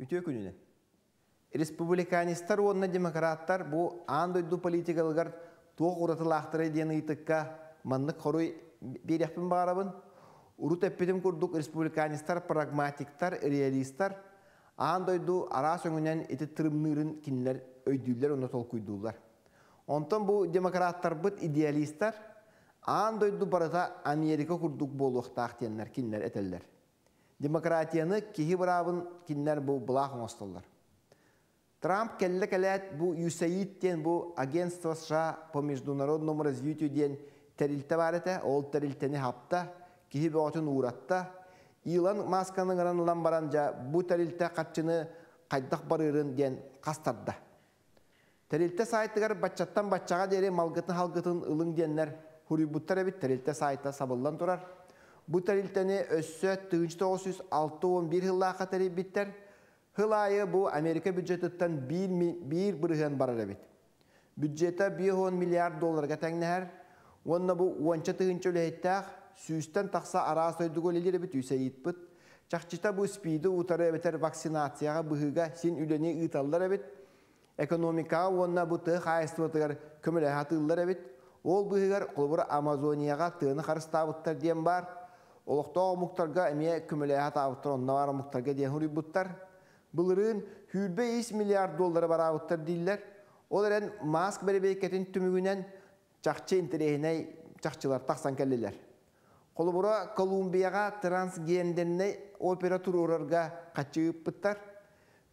Үтүө күнүнэн. Республиканецтар уонна демократтар бу аан дойду политикалыгар туох уратылаахтарай диэн ыйытыкка маннык хоруй биэриэхпин баҕарабын. Урут эппитим курдук республиканецтар прагматиктар, реалистар аан дойду араас өҥүнэн ити тырымныырын кинилэр өйдүүллэр уонна толкуйдууллар. Онтон бу демократтарбыт идеалистар аан дойду барыта Америка курдук буолуохтаах диэннэр кинилэр этэллэр. Демократияны киһи быраабын кинилэр бу былаах оҥостоллор. Трамп кэллэ кэлээт бу USAID диэн бу Агентство США по международному развитию диэн тэрилтэ баар этэ. Ол тэрилтэни хапта, киһи бөҕөтүн ууратта. Илон Масканы ыҥыран ылан баран дьэ бу тэрилтэ харчыны хайдах барыырын диэн хастарда. Тэрилтэ сайтыгар баччаттан баччаҕа диэри малгытын-халгытын ылыҥ диэннэр хуруйбуттар эбит. Тэрилтэ сайта сабыллан турар. Бу тэрилтэни өссө 1961 сыллаахха тэрийбиттэр. Сыл аайы бу Америка бюджетыттан 1 бырыһыан барар эбит. Бюджета 50 миллиард долларга тэҥнэһэр. Уонна бу уонча тыһыынча үлэһиттээх сүүстэн тахса араас дойдуга үлэлиир эбит USAID-пыт. Чахчыта бу СПИДы утары эбэтэр вакцинацияҕа быһыыга син үлэни ыыталлар эбит. Экономикаҕа уонна бу тыа хаһаайыстыбатыгар көмөлөһө сатыыллар эбит. Ол быыһыгар холобура Амазонияҕа тыаны харыстаабыттар диэн баар. Олохтоох омуктарга эмиэ көмөлөһө сатаабыттар, онно баар омуктарга диэн суруйбуттар. Былырыын 23 миллиард доллары бараабыттар дииллэр. Ол эрэн Маск бэрэбиэркэтин түмүгүнэн чахчы интэриэһинэй чахчылар тахсан кэллилэр. Холобура, Колумбияҕа трансгендернэй опера туруорарга хаччы ыыппыттар.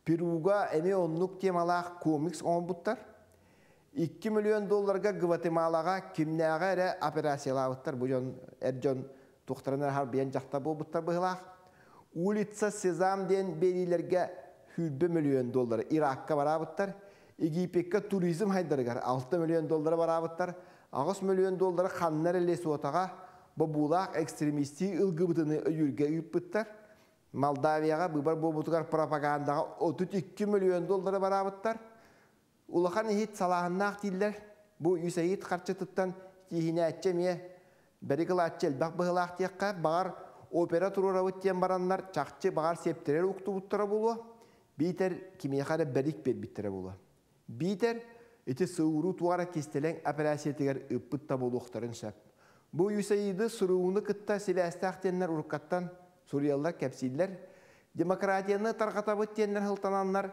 Перуга эмиэ оннук темалаах комикс оҥорбуттар. 2 миллион долларга Гватемалаҕа кимнээҕэ эрэ операциялаабыттар. Бу дьон эр дьон туохтарын эрэ харбыйан дьахтар буолбуттар быһыылаах. Улица Сезам диэн биэриилэргэ 120 миллион доллары Иракка бараабыттар. Египеккэ туризм хайдарыгар 6 миллион доллары бараабыттар. 8 миллион доллары ханна эрэ Лесотаҕа бобуулаах экстремистии ылгыбытыны өйүүргэ ыыппыттар. Молдавияҕа быыбар буолбутугар пропагандаҕа 32 миллион доллары бараабыттар. Улахан иһит салааһыннаах дииллэр. Бу USAID харчытыттан тииһинээччи эмиэ бэрик ылааччы элбэх быһыылаах диэххэ, баҕар опера туруорабыт диэн бараннар чахчы баҕар сиэптэрэр уктубуттара буолуо, биитэр кимиэхэ эрэ бэрик биэрбиттэрэ буолуо. Биитэр ити сыуруу туох эрэ кистэлэҥ операциятыгар ыыппыт да буолуохтарын сөп. Бу USAID сурууну кытта сибээстээх диэннэр уруккаттан суруйаллар, кэпсииллэр. Демократияны тарҕатабыт диэннэр сылтананнар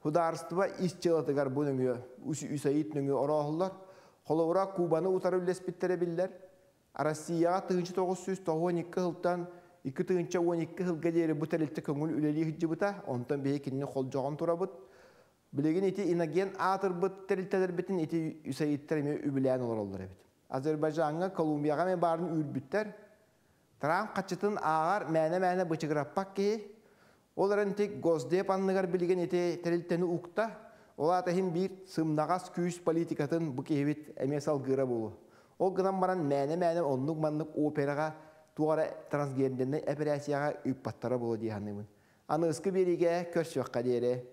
судаарыстыба ис дьыалатыгар бу нөҥүө USAID нөҥүө орооһуллар. Холобура, Кубаны утары үллэспиттэрэ биллэр. Россияҕа 1992 сылтан 2012 сылга диэри бу тэрилтэ көҥүл үлэлии сылдьыбыта. Онтон биһиги кинини холдьоҕон турабыт. Билигин ити иноген аатырбыт тэрилтэлэрбитин ити USAID-тэр эмиэ үбүлээн олороллор эбит. Азербайджаҥҥа, Колумбияҕа эмиэ баарын үүрбүттэр. Трамп хаччытын ааҕар мээнэ-мээнэ бычыгыраппат киһи. Ол эрэн ити Госдеп анныгар билигин ити тэрилтэни укта. Ол аата иһин биир сымнаҕас күүс политикатын бу киһибит эмиэ салгыыра буолуо. Ол гынан баран мээнэ-мээнэ оннук-маннык операҕа туох эрэ трансгендернэй эпэрээссийэҕэ ыыппаттара буолуо дии саныыбын. Аныгыскы биэриигэ көрсүөххэ диэри.